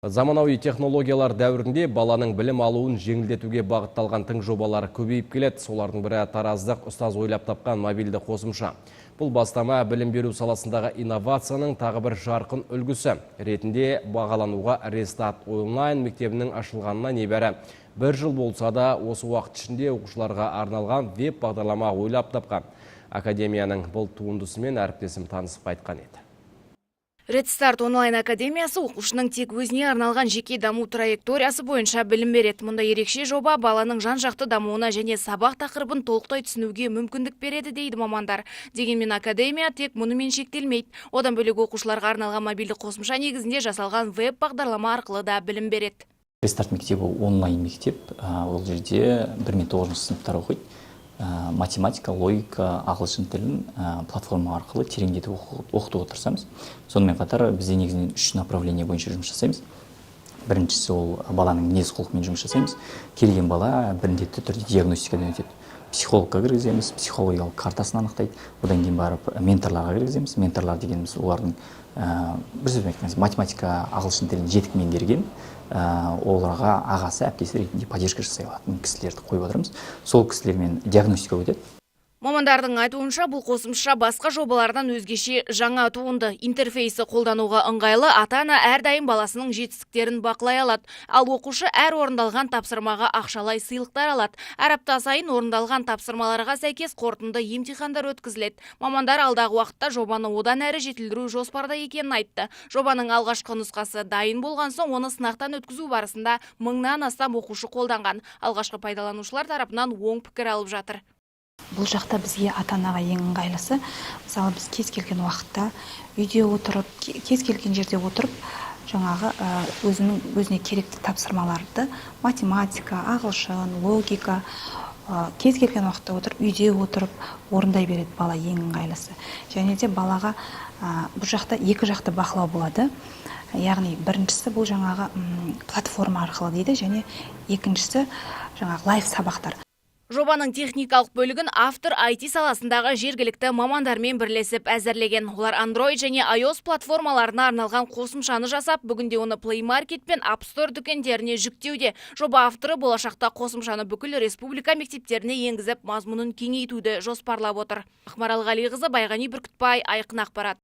Заманауи технологиялар дәуірінде баланың білім алуын жеңілдетуге бағытталған тың жобалар көбейіп келеді. Солардың бірі – тараздық ұстаз ойлап тапқан мобильді қосымша. Бұл бастама білім беру саласындағы инновацияның тағы бір жарқын үлгісі ретінде бағалануға. Рестарт онлайн мектебінің ашылғанына небәрі бір жыл болса да, осы уақыт ішінде оқушыларға арналған веб бағдарлама ойлап тапқан. Академияның бұл туындысымен әріптесім танысып қайтқан еді. Red Start онлайн академиясы оқушының тек өзіне арналған жеке даму траекториясы бойынша білім береді. Мұндай ерекше жоба баланың жан-жақты дамуына және сабақ тақырыбын толықтай түсінуге мүмкіндік береді, дейді мамандар. Дегенмен академия тек мұнымен шектелмейді. Одан бөлек, оқушыларға арналған мобильді қосымша негізінде жасалған веб бағдарлама арқылы да білім береді. Рестарт мектебі – онлайн мектеп. Ол жерде бір мен тоғызыншы сыныптар оқиды. Математика, логика, ағылшын тілін платформа арқылы тереңдетіп оқытуға тырысамыз. Сонымен қатар бізде негізінен үш направление бойынша жұмыс жасаймыз. Біріншісі – ол баланың мінез құлқымен жұмыс жасаймыз. Келген бала міндетті түрде диагностикадан өтеді, психологқа кіргіземіз, психологиялық картасын анықтайды. Одан кейін барып менторларға кіргіземіз. Менторлар дегеніміз – олардың бір сөзбен айтқан кезде, математика, ағылшын тілін жетік меңгерген, оларға ағасы, әпкесі ретінде поддержка жасай алатын кісілерді қойып отырмыз. Сол кісілермен диагностика өтеді. Мамандардың айтуынша, бұл қосымша басқа жобалардан өзгеше жаңа туынды. Интерфейсі қолдануға ыңғайлы, ата-ана әрдайым баласының жетістіктерін бақылай алады. Ал оқушы әр орындалған тапсырмаға ақшалай сыйлықтар алады. Әр апта сайын орындалған тапсырмаларға сәйкес қорытынды емтихандар өткізіледі. Мамандар алдағы уақытта жобаны одан әрі жетілдіру жоспарда екенін айтты. Жобаның алғашқы нұсқасы дайын болған соң, оны сынақтан өткізу барысында мыңнан астам оқушы қолданған. Алғашқы пайдаланушылар тарапынан оң пікір алып жатыр. Бұл жақта бізге, ата анаға ең ыңғайлысы, мысалы, біз кез келген уақытта үйде отырып, кез келген жерде отырып, жаңағы өзінің өзіне керекті тапсырмаларды, математика, ағылшын, логика, кез келген уақытта отырып, үйде отырып орындай береді бала. Ең ыңғайлысы және де балаға бұл жақта екі жақты бақылау болады, яғни біріншісі бұл жаңағы платформа арқылы дейді және екіншісі жаңағы лайв сабақтар. Жобаның техникалық бөлігін автор IT саласындағы жергілікті мамандармен бірлесіп әзірлеген. Олар Android және iOS платформаларына арналған қосымшаны жасап, бүгінде оны Play Market пен App Store дүкендеріне жүктеуде. Жоба авторы болашақта қосымшаны бүкіл республика мектептеріне енгізіп, мазмұнын кеңейтуді жоспарлап отыр. Ақмарал Ғалиқызы, Байғани Бүркітбай, Айқын ақпарат.